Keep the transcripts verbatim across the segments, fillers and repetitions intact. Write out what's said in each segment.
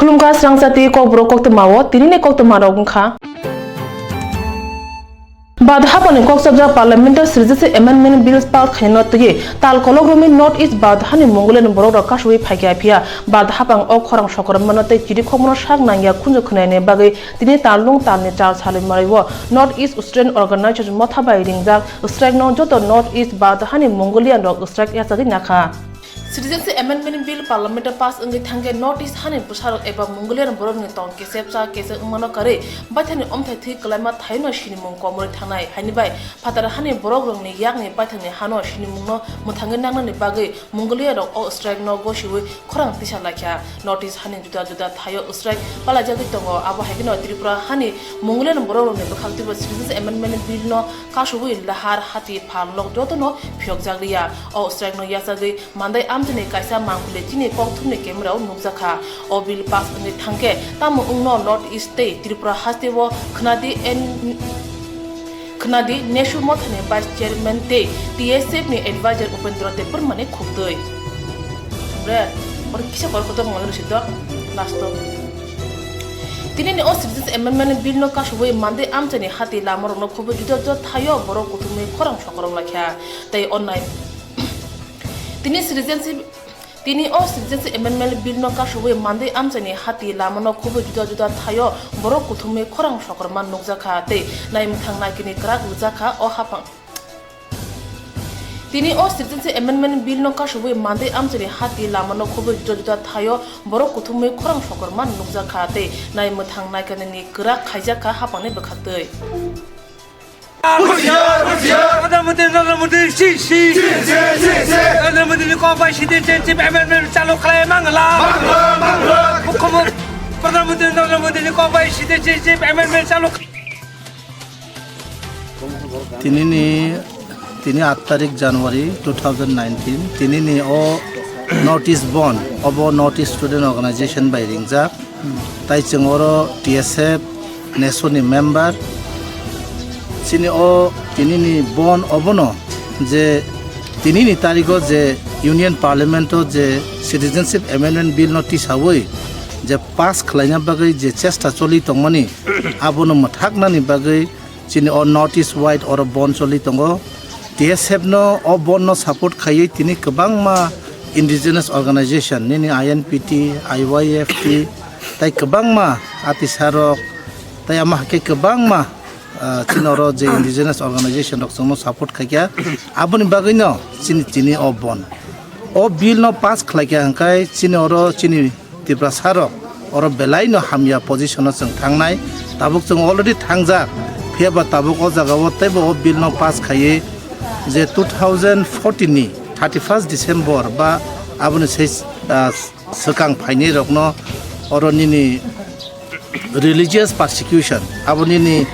Khulumkha srangchati kokborok koktwmao tinini koktwmarok wngkha. Bad hapani kokchapjak Parliament o srijak se Amendment Bill pass khaina twi tal kolok romwi North East bad hani Mongolian borok rok kasui phaikha, phiya bad hapang o khorang sokormano tei chirikhokmano sak nangya khunju khwnaini bagwi tini talnung talni char salwi maraio North East Student Organization motha bai ringjak strike no joto North East bad hani Mongolian rok strike yachagwi nakha. Citizenship Amendment Bill Parliament o pass wngwi thangkhe North East hani bwsarok eba Mongolian borokni tong kesep cha kesep wngmano karwi baithangni omthai thwi kwlaima thaino sinimung komorwi thangnai. Haini bai phatar hani borokrokni yakni baithangni hano sinimungno mwthangwi nangnani bagwi Mongolian rok o strike no gosiwi khorang tisa laikha. North East hani juda juda thaio strike palaijagwi tongo. Abo hai kheno Tripura hani Mongolian borokrokni bwkhak twibo Citizenship Amendment Bill no kasugwi lahar hati phalnok jotono phiyokjak liya. O strike no yachagwi Mandai amchini kaisa mangpili chini kokthumni camera o nukjakha. O bill pass wngwi thangkhe tamo wngno North East tei Tripura hasteo khnadi en, khnadi Nesu mothani vice chairman tei T S F ni advisor Upendra Debbarma ni khuktwi. Bre, oro kisa kor kotor mangala rwsito last o. Tinini o Citizens Amendment Bill no kasugwi Mandai amchini hati lama rokno khubui juda juda thaio borok kuthumwi khorang sokorok laikha. Tei o nai Tini citizenship, tini o Citizenship Amendment Bill no kasugwi Mandai amchaini hati lama no khubui juda juda thaio borok kuthumwi khorang sokorma nukjakha tei naimwthang naikini kwrak rwjakha o haphang. Tini o Citizenship Amendment Bill no kasugwi Mandai amchaini hati lama no khubui juda juda thaio borok kuthumwi khorang sokorma nukjakha tei naimwthang naikini kwrak khaijakha haphangni bwkhaktwi. Husiar, husiar. Pradhan Mantri Narendra Modi, si, si. Si, si, si, si. Narendra Modi ni kok bai citizenship amendment chalu khlai mangla. Mangla, mangla. Mukhyamantri Pradhan Mantri Narendra Modi ni kok bai citizenship amendment chalu. Tinini, tini aat tarik January two thousand nineteen, tinini o North East Bandh, obo North East Student Organization bai ringjak. Tai chwng oro T S F Nesu ni member. Chini o tinini bandh obono je tinini tarigo je Union Parliament o je Citizenship Amendment Bill no tisawi je pass khlaina bagwi je chesta choli tongmani abono mwthaknani bagwi chini o North East wide oro bandh choli tongo. T S F no o bandh no support khaiwi tini kwbangma indigenous organization nini I N P T, I Y F T, tai kwbangma atisarok, tai ama hakhe kwbangma, ah, chini oro je indigenous organization rok chwngno support khaikha, aboni bagwino chini, chini o bandh. O bill no pass khlaikha hwnkhe chini oro chini Tiprasa rok oro belai no hamya position o chwng thangnai. Tabuk chwng already thangjak, phiya ba tabuk o jaga o teibo o bill no pass khaiwi je two thousand fourteen ni thirty first December ba aboni sei, ah, swkang phainai rok no oro nini religious persecution, abo nini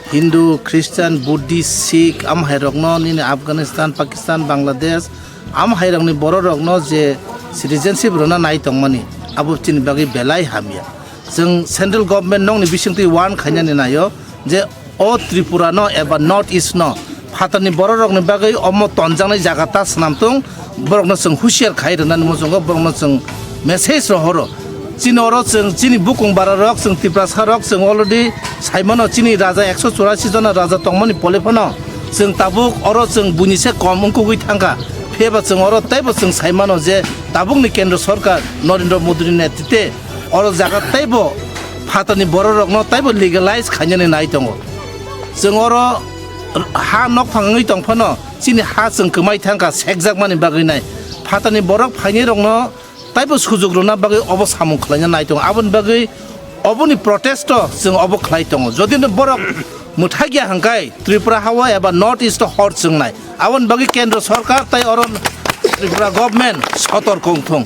Hindu, Christian, Buddhist, Sikh, am hai rok no nini Afghanistan, Pakistan, Bangladesh, am hai rok ni borok rok no je citizenship rwna nai tongmani, abo chini bagwi belai hamya. Chwng central government nokni bisingtwi warn khainani naio je o Tripura no eba North East no phatarni borok rokni bagwi omo tonjaknai jaga ta swnam tung, borokno chwng husiar khai rwnani muchungo borokno chwng message rohoro. Chini oro chwng chini bukung bara rok, chwng Tiprasa rok, chwng already saimano chini raja ekso churasi jona raja tongmani pole phano chwng tabuk oro chwng buini se kom wngkugwi thangkha. Phiyaba chwng oro teibo chwng saimano je tabukni Kendra Sorkar Narendra Modi ni netrite oro jaga teibo phatarni borok rokno teibo legalize khainani nai tongo. Chwng oro ha nokphang wngwi tong phano chini ha chwng kwmai thangkha sekjakmani bagwi nai. Phatarni borok phainai rokno taibo sujuk rwna bagwi obo samung khlaina nai tongo. Aboni bagwi oboni protest o chwng obo khlai tongo. Jodi no borok mwthai ya hwnkhe Tripura ha o eba North East o hor chwngnai. Aboni bagwi Kendra Sorkar tai oro Tripura government sotorko wngthung.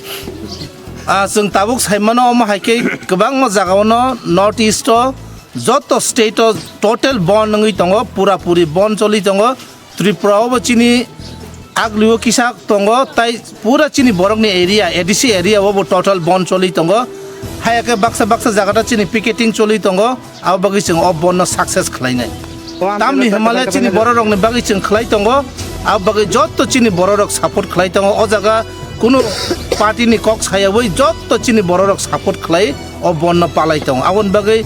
Ah, chwng tabuk saimano omo hai khe kwbangma jaga o no North East o joto state o total bandh wngwi tongo, pura puri bandh choli tongo. Tripura o bo chini aglio kisa tongo, tai pura chini borokni area, A D C area o bo total bandh choli tongo. Hai khe baksa baksa jaga ta chini picketing choli tongo, abo bagwi chwng o bandh no success khlainai. Tamni hwnmale chini borok rokni bagwi chwng khlai tongo, abo bagwi joto chini borok rok support khlai tongo. O jaga kunu party ni kok sayawi joto chini borok rok support khlai. O bonno palai tongo. Aboni bagwi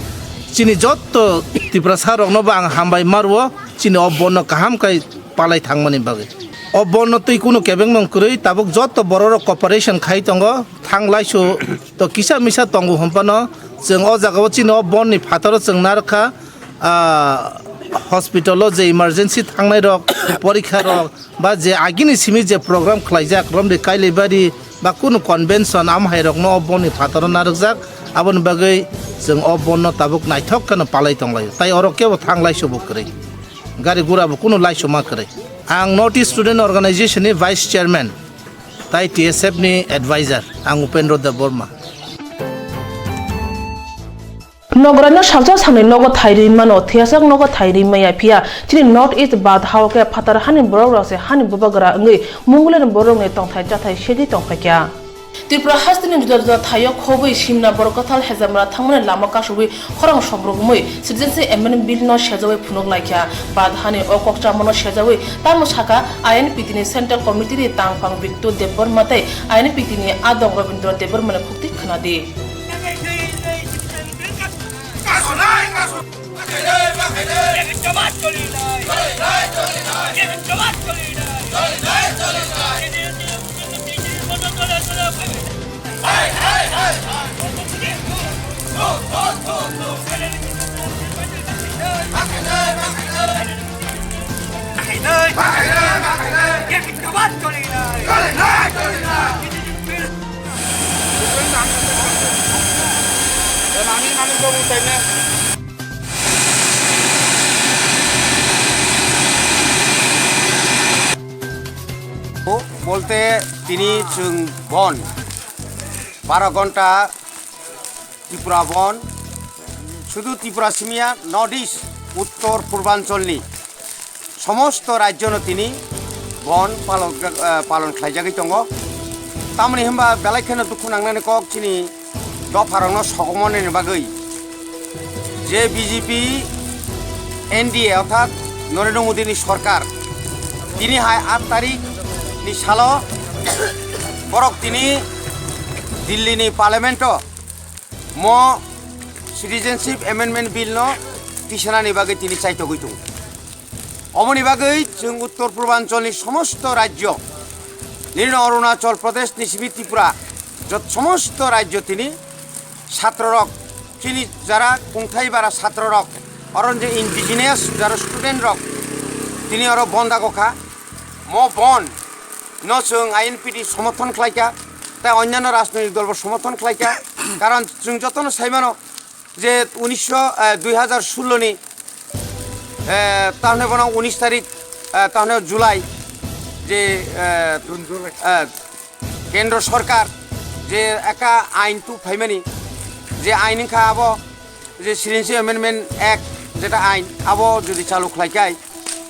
chini jotto Tiprasa rokno bo ang hambai ma rwo, chini o bonno kaham khai palai thangmani bagwi. O bonno twi kunu kebengmung kwrwi, tabuk jotto bororok cooperation khai tongo, thang laisu to kisa misa tongo hwnphano, chwng o jagao chini o bonni phataro chwng narwkha, ah, hospital o je emergency thangnai rok, porikha rok, ba je agini simi je program khlaijak, romri kailai bari ba kunu convention, am hai rokno o bonni phataro narwkjak, aboni bagwi chwng o bonno tabuk naithok kheno palai tonglaio, tai oro kebo thang laisu bo kwrwi, gari gura bo kunu laisu ma kwrwi. Ang North East Student Organization ni Vice Chairman, tai T S F ni Advisor, ang Upendra Debbarma. Nogoraino salsa salni nogo thai rwi mano, thwiyasak nogo thai rwi maya phiya. Chini North East Bharat hao khe phatar hani borok rok se hani bubagra wngwi Mongoliani borok rokni tongthai chathai segwi tongphaikha. Tripura hasteni juda juda thaio khobwi simna borok kwthal hejamra thangmani lama kasubwi khorang sobrogmwi Citizenship Amendment Bill no sejawi phunuk laikha. Bharat hani o kokchamano sejawi tamo sakha I N P T ni Central Committee ni tangphang Bittu Debbarma tei I N P T ni adong Rabindra Debbarma ni khukti khwnadi. Bolte tini chwng bon baro ghonta Tripura bon, sudu Tripura simiya, North East, Uttor Purbancholni somosto rajyono tini bon palon, eh, palon khlaijagwi tongo. Tamoni hwnba belai kheno dukhu nangnani kok chini dopharokno sokomornani bagwi je B J P N D A orthat Narendra Modi ni sorkar tini hai aat tarik ni salo borok tini Delhi ni parliament o mo Citizenship Amendment Bill no tisanani bagwi tini chaitogwi tongo. Omoni bagwi chwng Uttor Purbancholni somosto rajyo, nini Arunachal Pradesh ni simi Tripura, jot somosto rajyo tini satrorok, chini jara kungthai bara satrorok, oron je indigenous jara student rok, tini oro bon dago kha. Mo bon no chwng I N P T somorthon khlaikha, tei onnano rajnoitik dolbo somorthon khlaikha. Karon chwng jotono saimano je unisho, eh, dui hazar sullo ni, eh, tahne bono unis tarik, eh, tahne July je, eh, eh, kendro sorkar je ekta ain tu phaimani, je ain wngkha abo je Citizenship Amendment Act jeta ain abo jodi chalu khlaikhai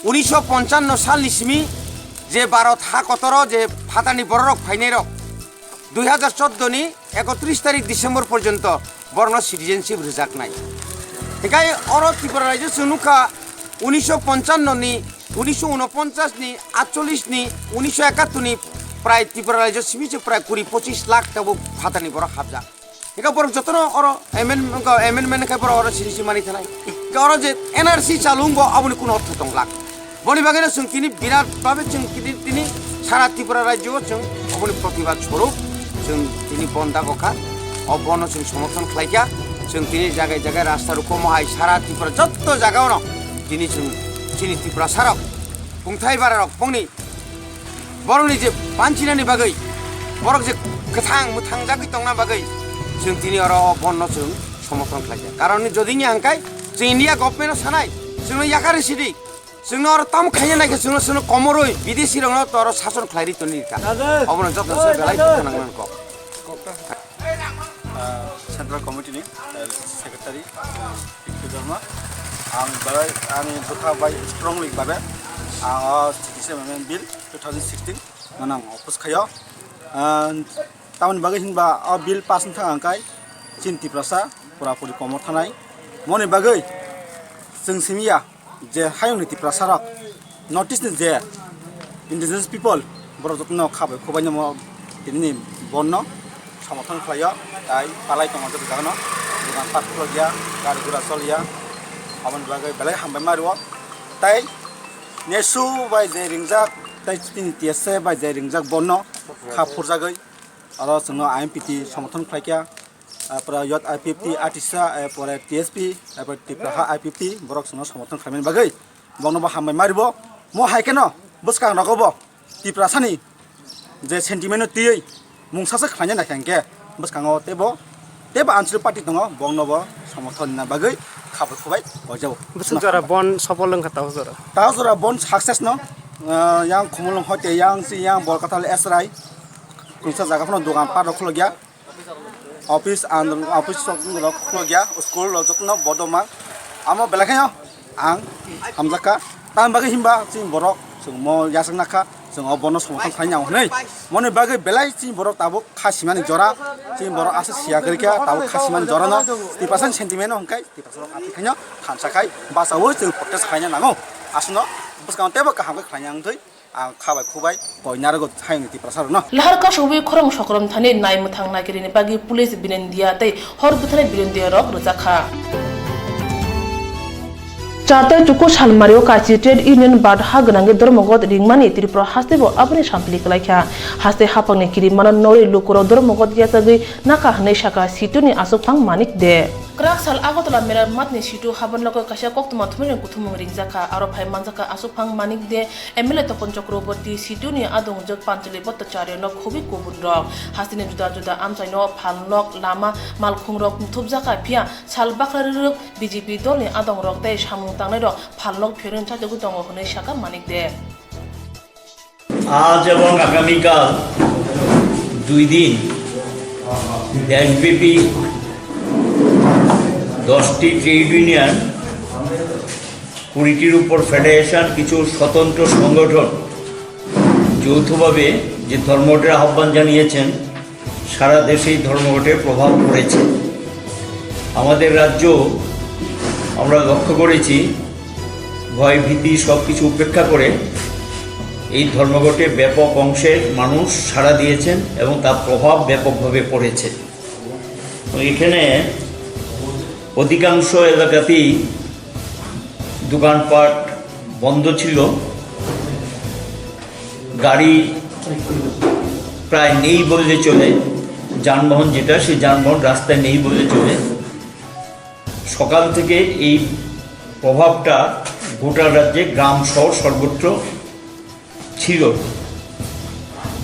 unisho ponchanno salni simi je Bharat ha kotoro je phatani bororok phainairok dui hazar chordo ni ekotris tarik December porjonto borokno citizenship rwjaknai. Hinkhe oro Tripura rajyo chwng nukha unisho ponchanno ni, unisho unoponchas ni, atchollish ni, unisho ekattor ni prai Tripura rajyo simi se prai kuri pochis lakh tabuk phatani borok hapjak. Hinkhe borok jotono oro amendment, amendment khe borok oro siri siri mani thanai. Hinkhe oro je N R C chalung bo aboni kuno ortho tong lak. Boni bagwino chwng tini birat bhabe chwng tini, tini sara Tripura rajyo o chwng oboni protibad swarup chwng tini bon dago kha. O bono chwng somorthon khlai kha. Chwng tini jagai jagai rasta rukhumo hai sara Tripura jotto jaga ono tini chwng chini Tripura sarok kungthai bara rok bongni borokni je banchinani bagwi, borok je kwthang mwthang jagwi tongna bagwi, chwng tini oro o bonno chwng somorthon khlai kha. Karon jodi wngya hwnkhe chwng India government o sanai, chwngno yakarwi sidi, chwngno oro tamo khaina naikhe chwngno, chwngno komorwi bidesi rokno to oro sason khlai ri toni rikha. Obono joto se belai dukhu nangmani kok. Ah, Central Committee ni, eh, Secretary, eh, P K Dharma. Ang belai, ani bwkha bai strongly babe, ang o C T C Amendment Bill two thousand sixteen no ang oppose khaio. Ah, tamoni bagwi hinba o bill pass wngkha hwnkhai chini Tiprasa pura puri komor thanai. Moni bagwi chwng simiya je hayungni Tiprasarok, North East ni je indigenous people, borok jotono kha bai khuk bai no tini ni bonno somorthon khlaio, tai palai tongo joto jagano. Dogan pat khulokya, gari gura cholya, aboni bagwi belai hambai ma rwo. Tai nesu bai je ringjak, tai chini T S A bai je ringjak bono kha phurjagwi, aro chwngno I M P T somorthon khlaikha, apore yot I P F T Atisa, apore T S P, apore Tipraha I P F T borok chwngno somorthon khlaimani bagwi bongno bo hambai ma rwo. Mo hai kheno bwskang rogo bo Tiprasani je sentiment no twiwi mungsa se khlaina naikha hwnkhe bwskango teibo, teibo Anchal party tongo, bongno bo somorthon rina bagwi kha bai khubai poijao. Bwswk jora bon sopol wngkha tao jora? Tao jora bon success no, ah, yang Khumulwng hoite yang si yang Borkathal S R I kwrwngsa jaga phano dogan pat rok khulokya. Office and office rok khulokya, school rok jotono bodoma. Amo belai kheno ang hamjakha. Tamni bagwi himba chini borok chwng mo yachak nakha, chwng o bono somorthon khlaina hwnwi. Moni bagwi belai chini borok tabuk kha simani jora, chini borok aswk siya kwrwikha, tabuk kha simani jorano Tiprasani sentiment no hwnkhe Tiprasa rok athikhaino thansa khai bachaui chwng protest khlaina nango. Aswkno bwskango teibo kaham khe khlaina wngthwi. Ang kha bai khu bai koi narwgo hayungni Tiprasa rokno. Lahar kasubwi khorang sokrom thani nai mwthang nagirini bagwi police birindia tei hor bwthani birindia rok rwjakha. Chatai chuku salmario kachi trade union bat ha gwnangwi dormogot ringmani Tripura haste bo aboni sampli kwlaikha. Haste hapangni kirimano norwi lukurok dormogot yachagwi naka hwnwi saka situni aswkphang Manik De. Kwrak sal Agartala Merammatni situ habani logo kaisa koktwma thumnairok kuthumung ringjakha, aro phai manjakha aswkphang Manik De, M L A Topon Chakraborty, situni adongjwk Panchali Bhattacharya no khobwi kubun rok. Hasteni juda juda amchaino phalnok, lama, malkhung rok muthubjakha, phiya sal bakra rwrwk B J P dolni adong rok tei samung tangnai rok phalnok phiyogwi chajagwi tongo hwnwi sakha Manik De. আজ এবং আগামীকাল দুই দিন দেশব্যাপী দশটি trade union, কুড়িটির উপর ফেডারেশন, কিছু স্বতন্ত্র সংগঠন যৌথভাবে যে ধর্মঘটের আহ্বান জানিয়েছেন, সারা দেশেই ধর্মঘটের প্রভাব পড়েছে। আমাদের রাজ্য আমরা লক্ষ্য করেছি, ভয় ভীতি সব কিছু উপেক্ষা করে এই ধর্মঘটে ব্যাপক অংশের মানুষ সাড়া দিয়েছেন এবং তার প্রভাব ব্যাপকভাবে পড়েছে। এবং এখানে অধিকাংশ এলাকাতেই দোকানপাট বন্ধ ছিল, গাড়ি প্রায় নেই বললে চলে, যানবাহন যেটা, সেই যানবাহন রাস্তায় নেই বললে চলে। সকাল থেকে এই প্রভাবটা গোটা রাজ্যে গ্রাম শহর সর্বত্র ছিল।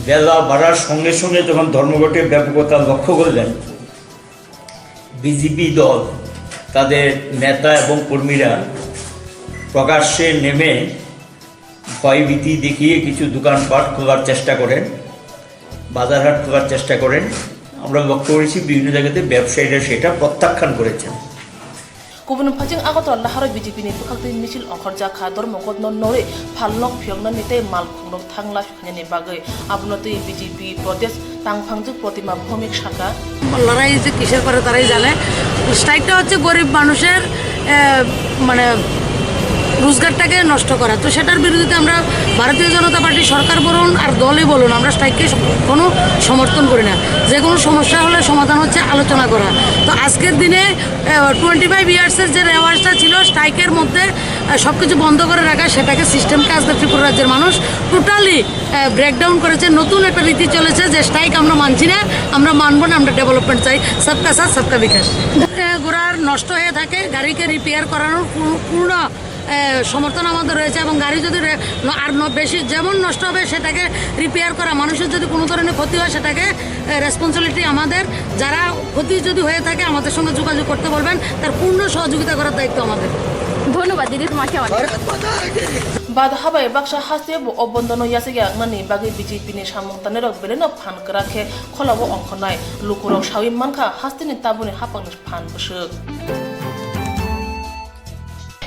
বেলা বাড়ার সঙ্গে সঙ্গে যখন ধর্মঘটের ব্যাপকতা লক্ষ্য করলেন, বিজেপি দল, তাদের নেতা এবং কর্মীরা প্রকাশ্যে নেমে ভয়ভীতি দেখিয়ে কিছু দোকানপাট খোলার চেষ্টা করেন, বাজারহাট খোলার চেষ্টা করেন। আমরা লক্ষ্য করেছি বিভিন্ন জায়গাতে ব্যবসায়ীরা সেটা প্রত্যাখ্যান করেছেন। Kubun phaising Agartala laharo B J P ni bwkhaktwi misil ongkhorjak kha, dormogotno norwi phalnok phiyoknani tei malkhungrok thangla khainani bagwi. Abono twi B J P Pradesh tangphangjwk Protima Bhowmik sakha. লড়াই যে কিসের করে তারাই জানে। স্ট্রাইকটা হচ্ছে গরিব মানুষের, আহ, মানে রোজগারটাকে নষ্ট করা। তো সেটার বিরুদ্ধে আমরা ভারতীয় জনতা পার্টি সরকার বলুন আর দলই বলুন, আমরা স্ট্রাইককে সম-, কোনো সমর্থন করি না। যে কোনো সমস্যা হলে সমাধান হচ্ছে আলোচনা করা। তো আজকের দিনে, আহ, টোয়েন্টি ফাইভ ইয়ার্সের যে রেওয়াজটা ছিল স্ট্রাইকের মধ্যে, আহ, সব কিছু বন্ধ করে রাখা, সেটাকে সিস্টেমকে আজকে ত্রিপুরা রাজ্যের মানুষ টোটালি, আহ, ব্রেকডাউন করেছে। নতুন একটা রীতি চলেছে যে স্ট্রাইক আমরা মানছি না, আমরা মানবো না, আমরা ডেভেলপমেন্ট চাই, সবকা সাথ সবকা বিকাশ। আহ, গোড়ার নষ্ট হয়ে থাকে, গাড়িকে রিপেয়ার করানোর পূ-, পূর্ণ, আহ, সমর্থন আমাদের রয়েছে এবং গাড়ি যদি রে-, ন-, আর ন-, বেশি যেমন নষ্ট হবে সেটাকে রিপেয়ার করা, মানুষের যদি কোনো ধরনের ক্ষতি হয় সেটাকে, আহ, রেসপন্সিবিলিটি আমাদের। যারা ক্ষতি যদি হয়ে থাকে আমাদের সঙ্গে যোগাযোগ করতে বলবেন, তার পূর্ণ সহযোগিতা করার দায়িত্ব আমাদের। ধন্যবাদ দিদি, তোমাকে অনেক। Bad habai baksa haste bo o bondono yachak yaknani bagwi B J P ni samung tanai rok belai no phan kwrak khe kholao ongkhornai. Lukurok sawi mankha, hasteni tabukni hapangni phan bwswk.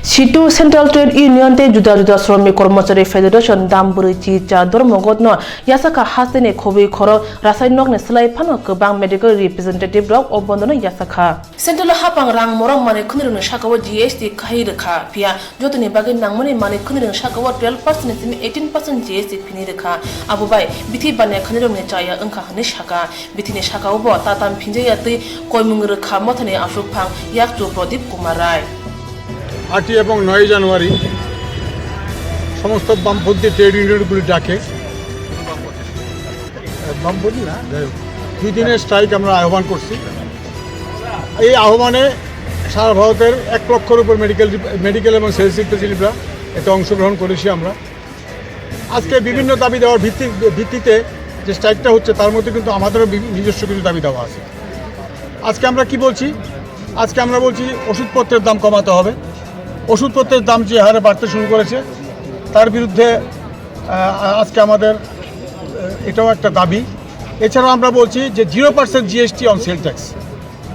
Situ Central Trade Union tei juda juda Shramik Kormochari Federation dam bwrwi chi cha dormogot no yasakha hasteni khobwi khorok rasai nokni slai phano kwbang medical representative rok o bondo no yasakha. Central hapang rang morok manwi khwnirokni saka o G S T khai rwkha, phiya jotoni bagwi nangmani manwi khwnirokni saka o twelve percent ni simi eighteen percent G S T phini rwkha, abo bai bithi baniya khwnirokni chaya wngkha hwnwi saka. Bithini saka o bo tatam phinjaya twi koimung rwkha mothani aswkphang yakchu Pradip Kumar Rai. আটই এবং নয়ই জানুয়ারি সমস্ত বামপন্থী ট্রেড ইউনিয়নগুলি ডাকে, বামপন্থী না, যাই হোক, দুই দিনের স্ট্রাইক আমরা আহ্বান করছি। এই আহ্বানে সারা ভারতের এক লক্ষর উপর মেডিকেল রিপ-, মেডিকেল এবং সেলস রিপ্রেজেন্টেটিভরা এতে অংশগ্রহণ করেছি আমরা। আজকে বিভিন্ন দাবি দেওয়ার ভিত্তি-, ভিত্তিতে যে স্ট্রাইকটা হচ্ছে, তার মধ্যে কিন্তু আমাদেরও বিভি-, নিজস্ব কিছু দাবি দেওয়া আছে। আজকে আমরা কি বলছি? আজকে আমরা বলছি ওষুধপত্রের দাম কমাতে হবে। ওষুধপত্রের দাম যে হারে বাড়তে শুরু করেছে, তার বিরুদ্ধে, আহ, আজকে আমাদের, আহ, এটাও একটা দাবি। এছাড়াও আমরা বলছি যে zero percent G S T on sale tax।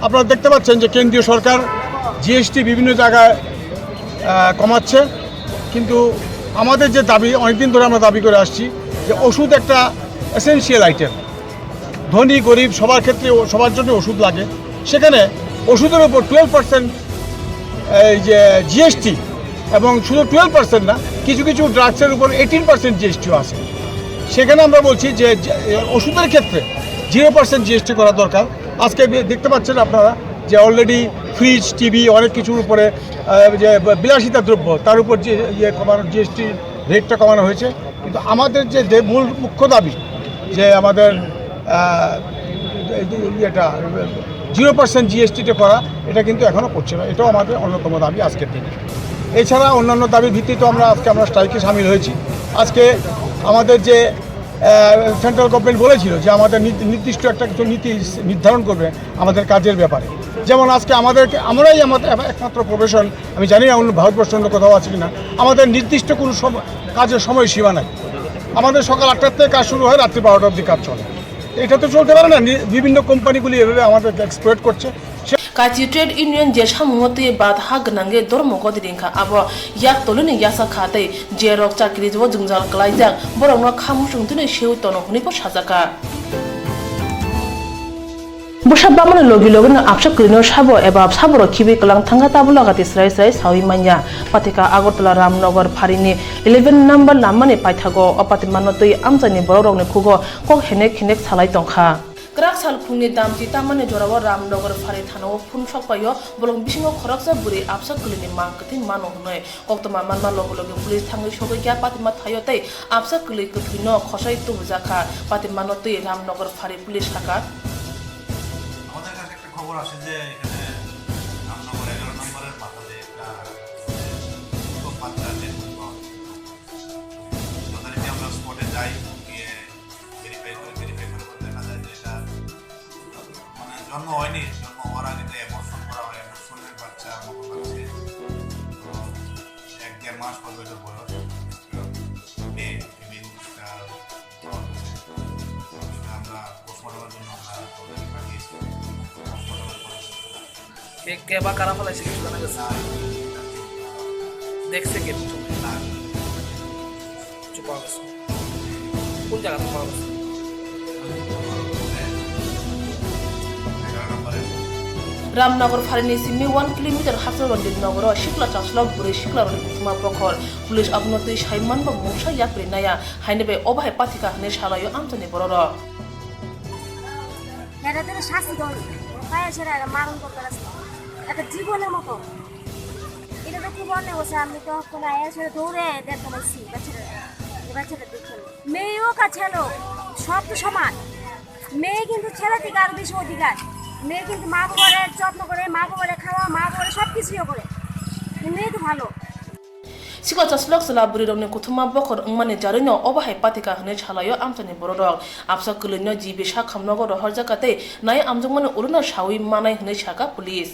আপনারা দেখতে পাচ্ছেন যে কেন্দ্রীয় সরকার জিএসটি বিভিন্ন জায়গায়, আহ, কমাচ্ছে, কিন্তু আমাদের যে দাবি, অনেকদিন ধরে আমরা দাবি করে আসছি যে ওষুধ একটা এসেনশিয়াল আইটেম, ধনী গরিব সবার ক্ষেত্রে ও-, সবার জন্য ওষুধ লাগে। সেখানে ওষুধের উপর টুয়েলভ পার্সেন্ট এই যে জিএসটি, এবং শুধু টুয়েলভ পার্সেন্ট না, কিছু কিছু ড্রাগসের উপর এইটিন পার্সেন্ট জিএসটিও আছে। সেখানে আমরা বলছি যে, যে ওষুধের ক্ষেত্রে জিরো পার্সেন্ট জিএসটি করা দরকার। আজকে দে-, দেখতে পাচ্ছেন আপনারা যে অলরেডি ফ্রিজ, টিভি, অনেক কিছুর উপরে, আহ, যে ব-, বিলাসিতা দ্রব্য, তার উপর যে ইয়ে কমানো, জিএসটি রেটটা কমানো হয়েছে। কিন্তু আমাদের যে, যে মূল মুখ্য দাবি যে আমাদের, আহ, এই যে ইয়েটা, জিরো পার্সেন্ট জিএসটিটা করা, এটা কিন্তু এখনো করছে না। এটাও আমাদের অন্যতম দাবি আজকের দিনে। এছাড়া অন্যান্য দাবির ভিত্তিতে আমরা আজকে আমরা স্ট্রাইকে সামিল হয়েছি। আজকে আমাদের যে, আহ, সেন্ট্রাল গভর্নমেন্ট বলেছিল যে আমাদের নির্দি-, নির্দিষ্ট একটা কিছু নীতি নির্ধারণ করবে আমাদের কাজের ব্যাপারে। যেমন আজকে আমাদেরকে, আমরাই আমাদের একমাত্র প্রফেশন, আমি জানি না অন্য ভারতবর্ষের অন্য কোথাও আছে কিনা, আমাদের নির্দিষ্ট কোনো সম-, কাজের সময়সীমা নাই। আমাদের সকাল আটটার থেকে কাজ শুরু হয়, রাত্রি বারোটা অবধি কাজ চলে। এটা তো চলতে পারে না। নি-, বিভিন্ন কোম্পানিগুলি এভাবে আমাদেরকে এক্সপ্লয়েট করছে। Kachi trade union je samungo twi bat ha gwnangwi dormo godi ringkha, abo yak tolini yasa kha tei je rok chakri o jwngjal klaijak borokno kha muchung twnwi seui tono hwnwi bo sajak kha. Bwsa bamani logi logino absa kwrwino sabo eba saborok khibwi kwlang thangkha, tabuk lagati srai srai saui manya. Pathika Agartala Ramnagar pharini eleven number lamani paithago o patimano twi amchaini borokrokni khugo kok henek henek salai tongkha. Kwrak sal phungni damchi tamani jorao Ramnagar phari thanao phun sokpaio, bolong bisingo khoroksa bwrwi absa kwlwini mang kwthwi mano hwnwi koktwma manma logi logi police thangwi sogwi kha patima thaio tei absa kwlwi kwthwino khosai tubujakha. Patimano twi Ramnagar phari police sakha. আমাদের কাছে একটা খবর আসে যে এখানে রামনগর এগারো নম্বরের মাথাতে একটা, মানে, ফুটপাত আছে, ফুটপাত। যথারীতি আমরা স্পটে যাই, গিয়ে ভেরিফাই করি, ভেরিফাই করার পর দেখা যায় যে এটা, মানে, জন্ম হয়নি, জন্ম হওয়ার আগে যে অ্যাবর্শন করা হয়, অ্যাবর্শনের বাচ্চা মতো লাগছে। তো এক দেড় মাস হবে এটার বয়স। মেয়ে, ফিমেল, এটা পাওয়া গেছে। এটা আমরা পোস্টমর্টমের জন্য আমরা already পাঠিয়েছি। পোস্টমর্টমের পরে কে, কে বা কারা ফেলাইছে কিছু জানা গেছে? না, দেখছে কে প্রথমে? না। কিছু পাওয়া গেছে? কোন জায়গাতে পাওয়া গেছে? এগারো নম্বরে। Ramnagar pharini simi one kilometer hapsalo Ranjit Nagaro sikla chaslok bwrwi siklarokni kuthuma bokhor. Police abono twi sai manba mungsa yapri naya, haini bai obo hai pathika hwnwi salaio amchaini bororok. এটা তো শাস্তি দেওয়া উচিত। পায়ে ছেড়ে একটা মারণ দরকার আছে। একটা জীবনের মতো। এটা তো খুব অন্যায় হচ্ছে। আমি তো কোনো আয়া ছেড়ে দৌড়ে দেখতে পাচ্ছি বাচ্চাটা, এই বাচ্চাটা দেখে। মেয়ে হোক আর ছেলে হোক, সব তো সমান। মেয়ে কিন্তু ছেলে থেকে আরো বেশি অধিকার। মেয়ে কিন্তু মা বাবারে যত্ন করে, মা বাবারে খাওয়া, মা বাবারে সব কিছুই করে। মেয়ে তো ভালো। Sikla chaslok chwla bwrwirokni kuthuma bokhor wngmani jarwino obo hai pathika hwnwi salaio amchaini bororok. Absa kwlwino G B Sakham nogo rohorjakha tei nai amjokmani ulono saui manai hwnwi sakha police.